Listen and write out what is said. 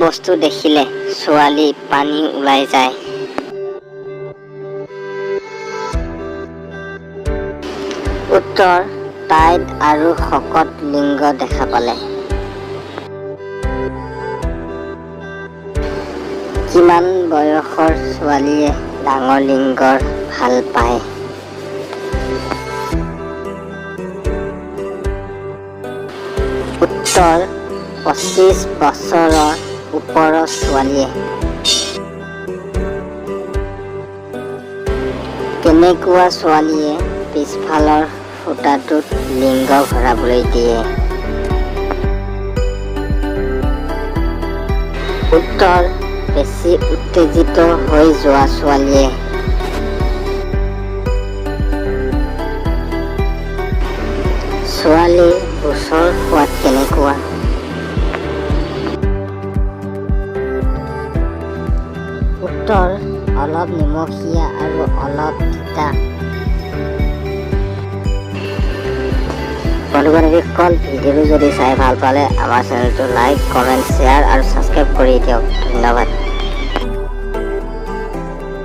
বস্তু দেখিলে ছোৱালী পানী ওলাই যায়? উত্তৰ টাইট আৰু শকত লিংগ দেখা পালে। কিমান বয়সৰ ছোৱালীয়ে ডাঙৰ লিংগৰ ভাল পায়? উত্তৰ 25 বছৰৰ ওপৰৰ ছোৱালীয়ে। কেনেকুৱা ছোৱালীয়ে পিছফালৰ ফুটাটোত লিংগ ভৰাবলৈ দিয়ে? উত্তৰ বেছি উত্তেজিত হৈ যোৱা ছোৱালীয়ে। ছোৱালীৰ গোচৰ সোৱাদ কেনেকুৱা? উত্তৰ অলপ নিমখীয়া আৰু অলপ তিতা। বন্ধু বান্ধৱীসকল, ভিডিঅ'টো যদি চাই ভাল পালে আমাৰ চেনেলটো লাইক, কমেণ্ট, শ্বেয়াৰ আৰু ছাবস্ক্ৰাইব কৰি দিয়ক। ধন্যবাদ।